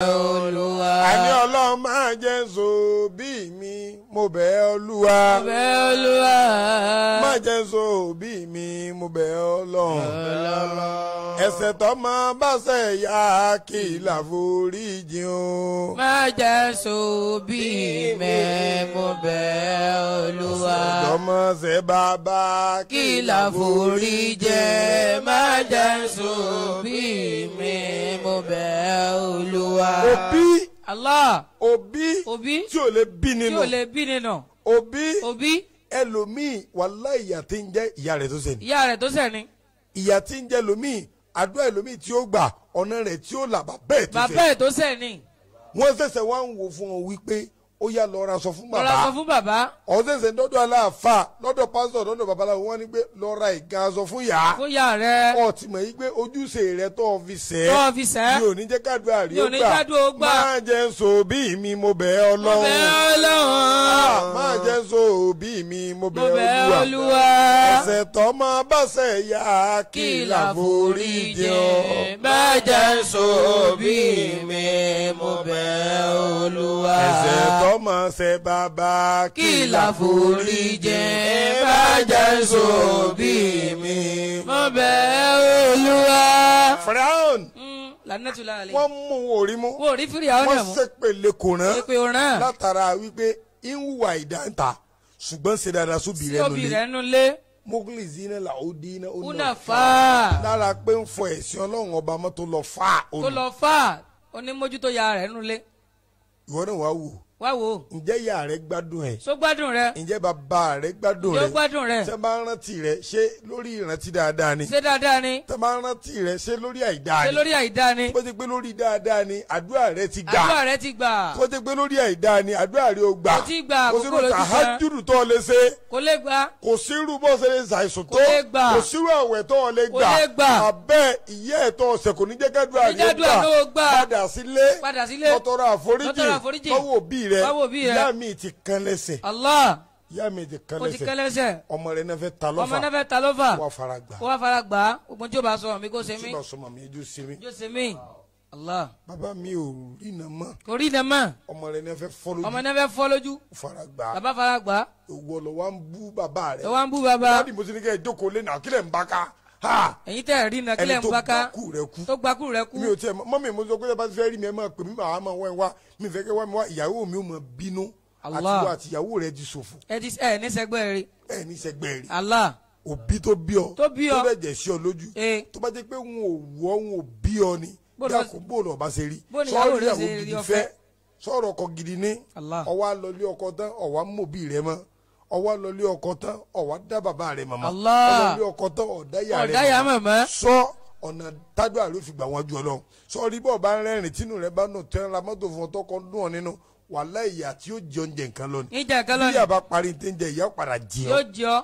Olúwa. Àní Ọlọ́run máa jẹ́ so bí mi, mo bẹ̀ Olúwa. Mo bẹ̀ Olúwa. Má jẹ́ so bí mi, mo bẹ̀ Ọlọ́run. Ẹ̀ṣẹ̀ tọ́mọ bá ṣẹ̀ yá kí láforíjìn o. Má jẹ́ so bí mi, mo bẹ̀ Olúwa. Ẹ̀ṣẹ̀ tọ́mọ ṣẹ̀ bàbá kí láforíjìn. Má jẹ́ so bí mi, mo bẹ̀ Olúwa. Òbí. Allah. Òbí. Òbí. Tí ò lè bí nínú. Tí ò lè bí nínú. Òbí. Òbí. Ẹlòmíì wàláhì ìyà tí ń jẹ ìyá rẹ̀ tó ṣẹ̀ ni. Ìyá rẹ̀ tó ṣẹ̀ ni. Ìyà tí ń jẹ lòmíì, àdúrà ẹlòmíì tí ó gbà, ọ̀nà rẹ̀ tí ó là, bàbá ẹ̀ tó ṣẹ̀. Bàbá ẹ̀ tó ṣẹ̀ ni. Wọ́n ṣẹ̀ṣẹ̀ wá ń wò fún ọ wípé ó yá lọ ra aṣọ fún bàbá. Lọ ra aṣọ fún bàbá. Ó ṣẹ̀ṣẹ̀ dọ́dọ̀ aláàfáà, lọ́dọ̀ pásítọ̀, lọ́dọ̀ babaláwo, wọ́n ní pé lọ ra ìga aṣọ fún ìyá. Fún ìyá rẹ̀. Ó ti mọ̀ yí pé ojúṣe rẹ̀ tó fi ṣẹ̀. Tó fi ṣẹ̀. Mi ò ní jẹ́ kádùá rí ó Mi ò ní kádùá ó gbà. Má jẹ́ so bí mi, mo bẹ̀ Ọlọ́run. Mo bẹ̀ Ọlọ́run. Má jẹ́ so bí mi, mo bẹ̀ Olúwa. Ẹ̀ṣẹ̀ tọ́mọ bá ṣẹ̀ yá kí láforíjìn o. Má jẹ́ so bí mi, mo bẹ̀ Olúwa. Ẹ̀ṣẹ̀ tọ́mọ ṣẹ̀ bàbá kí láforíjìn. Má jẹ́ so bí mi, mo bẹ̀ Olúwa. Firaun. Wọ́n mú orí mú. Wọ́n rí Fíráúnà mú. Wọ́n ṣépèlé kò rán. Ṣépè ò rán. Látara wípé ń hùwà ìdáǹtà ṣùgbọ́n ṣe dáadáa sóbì rẹ̀ nulẹ̀. Mọ́gìlì là ó dín iná ó nà fà. Lára pé ń fọ ẹ̀sìn Ọlọ́run ọba mọ́ tó lọ fà. Tó lọ fà onímójútó ya rẹ̀ nulẹ̀. Ìwọ náà wá wò. Wá wò. Ǹjẹ́ ìyá rẹ gbádùn ẹ̀? Ṣó gbádùn rẹ? Ǹjẹ́ bàbá rẹ gbádùn rẹ? Ṣó gbádùn rẹ? Ṣé bá ń rántí rẹ ṣé lórí ìrántí dáadáa ni? Ṣé dáadáa ni? Ṣé bá ń rántí rẹ ṣé lórí àìdáa ni? Ṣé lórí àìdáa ni? Bó ti pé lórí dáadáa ni àdúrà rẹ ti gbà. Àdúrà rẹ ti gbà. Bó ti pé lórí àìdáa ni àdúrà rẹ ò gbà. Kò tí gbà, kò kò ló ti sàn. Kò sírú tàhájúdù tó lè ṣe. Kò lè gbà. Kò sírú bó ṣe lè ṣàìsùn tó. Kò lè gbà. Kò sírú àwẹ̀ tó lè gbà. Kò lè gbà. Àbẹ́ ìyá ẹ̀tọ́ ọ̀sẹ̀ kò ní jẹ́ kádùá rẹ gbà. Padà sílé. Padà sílé. Lọ tọrọ àforíjì. Lọ́wọ́ òbí rẹ. Ìyá mi ti kan lẹ́sẹ̀. Allah. Ìyá mi ti kan lẹ́sẹ̀. Ó ti kan lẹ́sẹ̀. Ọmọ rẹ náà fẹ́ ta lọ́fà. Ọmọ náà fẹ́ ta lọ́fà. Wà fara gbà. Wà fara gbà. Ogun tí o bá sọ mi kó ṣe mí. Tí o bá sọ mi ojú ṣe mí. Ojú ṣe mí. Allah. Bàbá mi ò rí iná mọ́. Kò rí iná mọ́. Ọmọ rẹ náà fẹ́ fọ́ lójú. Ọmọ náà fẹ́ fọ́ lójú. Fara gbà. Bàbá fara gbà. Òwò lọ wa ń bú bàbá rẹ. Lọ wa ń bú bàbá. Láti mo ti ní kẹ́ ẹ jókòó lé náà kílẹ̀ ń bá ká. Ẹ̀yin tẹ́ rí iná kílẹ̀ ń bá ká. Ẹni tó gbakú rẹ kú. Tó gbakú rẹ kú. Mi ò tiẹ̀ mọ́mí mo sọ pé bá ti fẹ́ rí mi ẹ máa pè mí màá máa wá ẹ wá mi fẹ́ kẹ́ wá mi wá ìyàwó mi ò máa bínú. Allah. Àti ìyàwó rẹ ti ṣòfò. Ẹ ti ẹ ní sẹgbẹ́ rí. Ẹ ní sẹgbẹ́ rí. Allah. Òbí tó bí ọ. Tó bí ọ. Tó dẹ̀ jẹ̀ sí ọ lójú. Tó bá jẹ́ pé n ò wọ́ n ò bí ọ ni. Dákun bóòlù ọba ṣe rí. Sọ́ọ̀rì ìyàwó gidi fẹ́. Sọ̀rọ̀ ọkọ gidi ní. Ọwọ́ alọ́lé ọkọ tán ọ̀wá mọ̀bí rẹ mọ́. Ọwọ́ lọlé ọkọ tán ọ̀wá dá bàbá rẹ̀ màmá. Allah. Ọlọ́lé ọkọ tán ọ̀dá yà rẹ̀ màmá. Sọ ọ̀nà tádùá ló fi gbà wọ́n ju Ọlọ́run. Sọ rí bọ́ọ̀ bá ń rẹ́rìn tínú rẹ̀ bá nù tẹ́ ra mọ́tò fún ọ tọkọ dùn ọ nínú. Wàláhì ìyà tí ó jẹ oúnjẹ nǹkan lọ ni. Ìjà nǹkan lọ ni. Bí yàrá parí tí ń jẹ ìyá padà jẹ ọ. Yóò jẹ ọ.